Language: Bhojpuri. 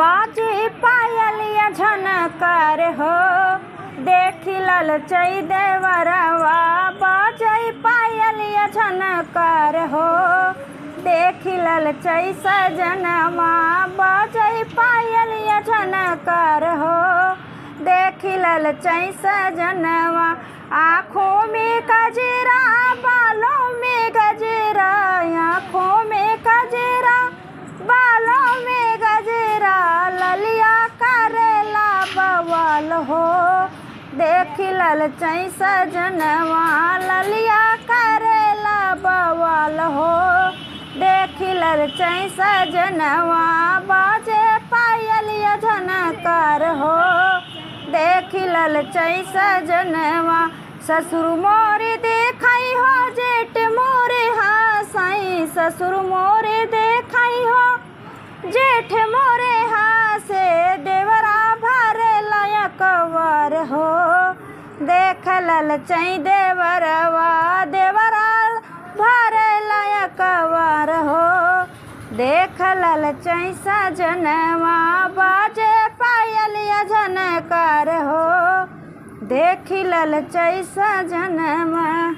बाजे पायलिया झनकार हो, देखी ललचई देवरवा। बाजे पायलिया झनकार हो, देखी ललचई सजनवा। बाजे पायलिया झनकार हो, देखी ललचई सजनवा। आँखों में कजरा बालों में गजरा, आँखों में कजरा बालों में गजरा, ललिया करेला बवाल हो, देखी ललचई सजनवा। ललिया करेला बवाल हो, देखी ललचई सजनवा। बाजे पायलिया झनकार हो, देखी ललचई सजनवा। ससुर मोरे देखाई हो, जेठ मोरे हसाई। ससुर मोरे देखाई हो, जेठ मोरे हासे। देवरा भरे लयकवर हो, देख ललचई देवरवा। देवरा भरे लयकवर हो, देख ललचई सजनवा। बाजे पायलिया झनकार हो, देखी ललचई सजनवा।